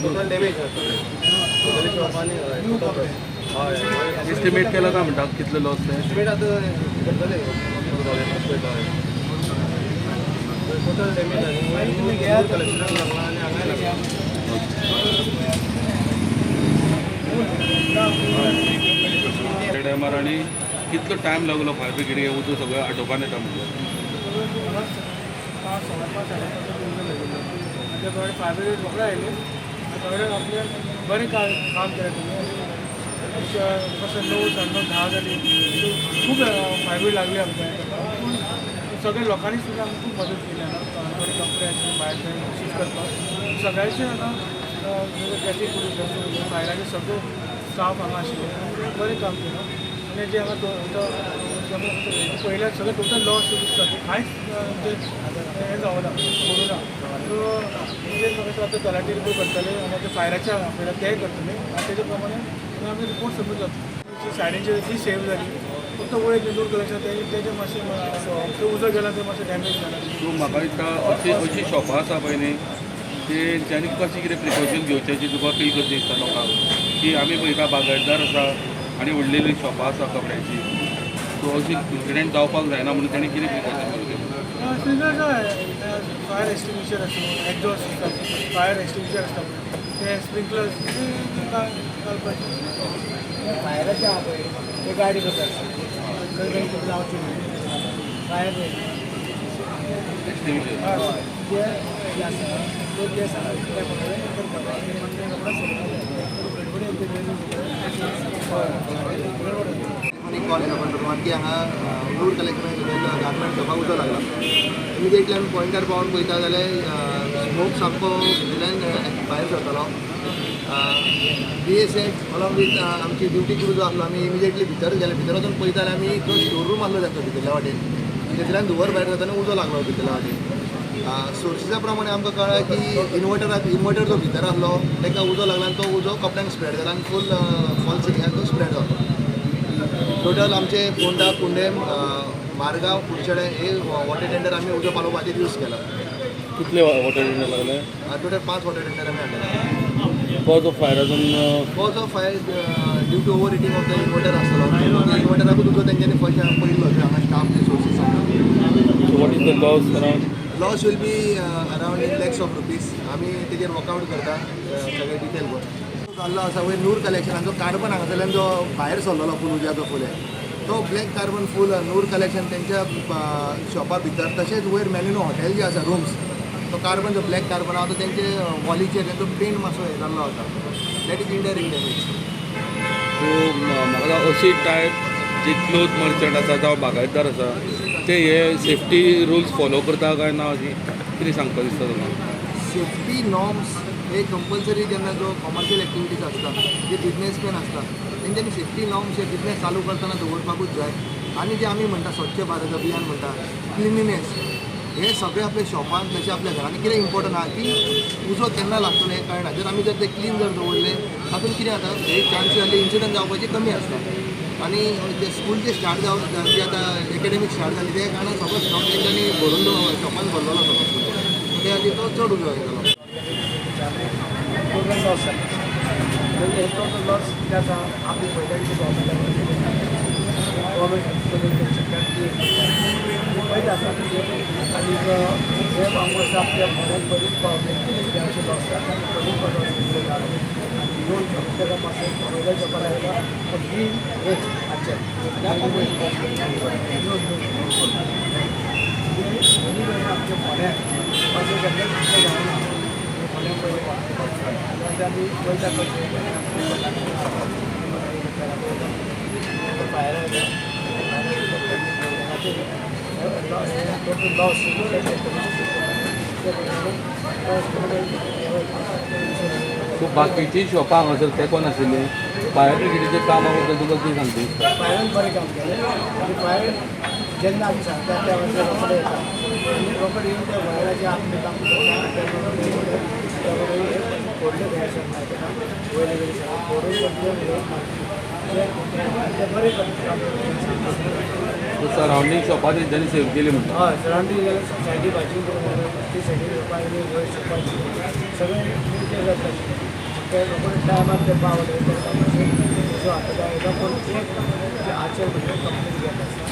Total damage totally शॉपांनी. हय. Estimate केला काय म्हणटा, कितलो लॉस ते? एस्टिमेट आतां करतले. टोटल डॅमेज आनी कलेक्शनाक लागला आनी हांगाय लागला. टायमार आनी कितलो टायम लागलो फायर ब्रिगेडीक उजो सगळो आटोवपान येता म्हणल्यार? 5, 5:15, 5:30 उजो लागिल्लो आनी त्या प्रमाणे फायर ब्रिगेड रोखडे आयले आनी सगळें आपलें बरें काम केलें. तुमी कशें 9, 9:30, 10 जाली, खूब फायर ब्रिगेड लागली आमकां हें करपाक. पूण सगळ्या लोकांनी सुद्दां आमकां खूब मदत केली हांगा. बरे कपडे आशिल्ले भायर थंय शिफ्ट करपाक सगळ्यांचे. हांगा ट्रॅफीक पुलीस आसूं, फायराचे सगळे स्टाफ हांगा आशिल्ले आनी बरें काम केलां. आनी जे हांगा पयल्यार सगळें टोटल लॉस दिसता, कांयच म्हणजे हें जावना, पडूना. सो म्हणजे म्हाका दिसता आतां तलाठी रिपोर्ट करतले आनी आतां फायराचे आपयला, तेय करतले आनी तेजे प्रमाणे आमी रिपोर्ट सबमीट जातलो. सायडींची ती सेव जाली, फक्त वयर जे नूर कलेक्शन तेजें मातशें ते उजो गेला, ते मातशें डॅमेज जाला. सो म्हाका दिसता अशी अशी शॉपां आसा पळय न्ही, तेंच्यांनी कशें कितें प्रिकॉशन घेवचें अशें तुका फील करचें दिसता लोकांक, की आमी पळयता बागायतदार आसा आनी व्हडली व्हडली शॉपां आसा कपड्याची, सो अशी इन्सिडंट जावपाक जायना म्हणून तेणी कितें प्रिकॉशन घेवचें? फायर एक्सटिंग्विशर आसूं, एक्झॉस्ट आसता, फायर एक्सटिंग्विशर आसता ते, स्प्रिंकलर्स घालपाचे. फायराचे आहा पळय ते गाडी करतात, खंय खंय जावचे न्हय फायर. एक्सटिंग्विशर. हय, ते जे आसा ते ते आसा त्या प्रमाणे करपाक जाय. ते रोखडेच गडबडी. एक कॉल येयलो कंट्रोल की हांगा नूर कलेक्शन गार्मेंट शॉपाक उजो लागला. इमिजिएटली आमी पॉयंटार पावून पळयता जाल्यार स्मोक सामको भितरल्यान भायर सरतालो. बीएसएफ अलॉंग विथ आमची ड्युटी क्रू जो आसलो, आमी इमिजिएटली भितर गेले. भितर वचून पळयता जाल्यार आमी जो स्टोर रूम आसलो तांचो भितरल्या वाटेन, थंयसरल्यान धुंवर भायर सरता, उजो लागलो भितरल्या वाटेन. सोर्सिसा प्रमाणे आमकां कळ्ळें की इन्वर्टर जो भितर आसलो ताका उजो लागला आनी तो उजो कपड्यांक स्प्रेड जाला आनी फूल फॉल सिलिंगाक तो स्प्रेड जालो. टोटल आमचे फोंडा, कुंडेम, मारगांव, कुडचडे हे वॉटर टेंडर आमी उजो पालोवपाचेर यूज केला. कितले वॉटर टेंडर लागले? टोटल 5 वॉटर टेंडर आमी हाडलेले. कॉज ऑफ फायर अजून? Cause of fire due to over heating of the inverter आसतलो. इन्वर्टराकूच उजो तेंच्यांनी फर्स्ट पयलो, हांगा स्टाफ सोर्सीस सांगता. What is the loss around? Loss will be around in lakhs of rupees. आमी तेजेर वर्कआउट करता सगळे डिटेल पळोवन. जाल्लो आसा वयर नूर कलेक्शनाचो कार्बन हांगासरल्यान जो भायर सरलेलो फूल उज्याचो फूल तो ब्लॅक कार्बन फूल नूर कलेक्शन तेंच्या शॉपा भितर, तशेंच वयर मेलिनो हॉटेल जे आसा रुम्स, तो कार्बन जो ब्लॅक कार्बन आहा तो तेंचे वॉलीचेर तेंचो पेंट मातसो हें जाल्लो आसा. That is indirect damage. So म्हाका अशी टायप जे क्लोथ मर्चंट आसा जावं बागायतदार आसा, ते हे सेफ्टी रुल्स फॉलो करता काय ना, अशी कितें सांगपाक दिसता तुका? सेफ्टी नॉर्म्स हे कंपल्सरी. जेन्ना जो कॉमर्शियल एक्टिविटीज आसता, जे बिजनेसमॅन आसता, तेंच्यांनी सेफ्टी नॉर्म्स हे बिजनेस चालू करतना दवरपाकूच जाय. आनी जे आमी म्हणटा स्वच्छ भारत अभियान म्हणटा, क्लिनलीनेस हे सगळे आपल्या शॉपान तशें आपल्या घरांनी कितें इम्पॉर्टंट आहा की उजो केन्ना लागतलो हें कळना. जर आमी जर ते क्लीन जर दवरले, तातूंत कितें जाता, हे चान्सीस जाल्ले इन्सिडंट जावपाचे कमी आसता. आनी ते स्कूल जे स्टार्ट जावन जे आतां एकेडमीक स्टार्ट जाली, त्या कारणान सगळो स्टॉक तेंच्यांनी भरून, शॉपान भरलेलो सगळो, त्या खातीर तो चड उजो येतालो. टोटल लॉस जाला. हे टोटल लॉस कितें आसा, आमी पळयता की गव्हर्मेंट गव्हर्मेंट करूंक शकता की पळयता आसा. आनी हे आमकां आपल्या फोंड्यान बरीच पावले की अशें लॉस जाता, बरीच लॉस जाला. आनी दोन शॉप ताका मातशें व्हडल्या शॉपार आयला, पूण ही हेच आजचे आमच्या फोंड्यान अशें सगळें जावना. फोंड्यान पयलें आनी आमी वयता कशें भायर टोटल लॉस. सो बाकीची शॉपां हांगासर तेंकोन आशिल्लीं? फायर ब्रिगेडीचें कामा बद्दल तुका कितें सांगता दिसता? फायरान बरें काम केलें आनी फायर जेन्ना आमी सांगता त्या वेळार रोखडे येता आनी रोखडे येवन त्या वायराचें आपलें काम करता. त्या प्रमाणे त्या बरोबर फोडले थंयसर मारता, वयले वयले सगळें फोडून बदलून मारता, ते बरें काम करता. सरावंडींग शॉपां तेंच्यांनी सेव केली म्हणटा. हय, सरावंडींग सायडी भाजी ती सायडी रोवपा वयर शॉपाची सगळें तें जाता. ते रोखडे टायमार ते पावले तांकां मातशें जो आतां एकदां कोण ते आचेर म्हणजे कंप्लेन घेत आसा.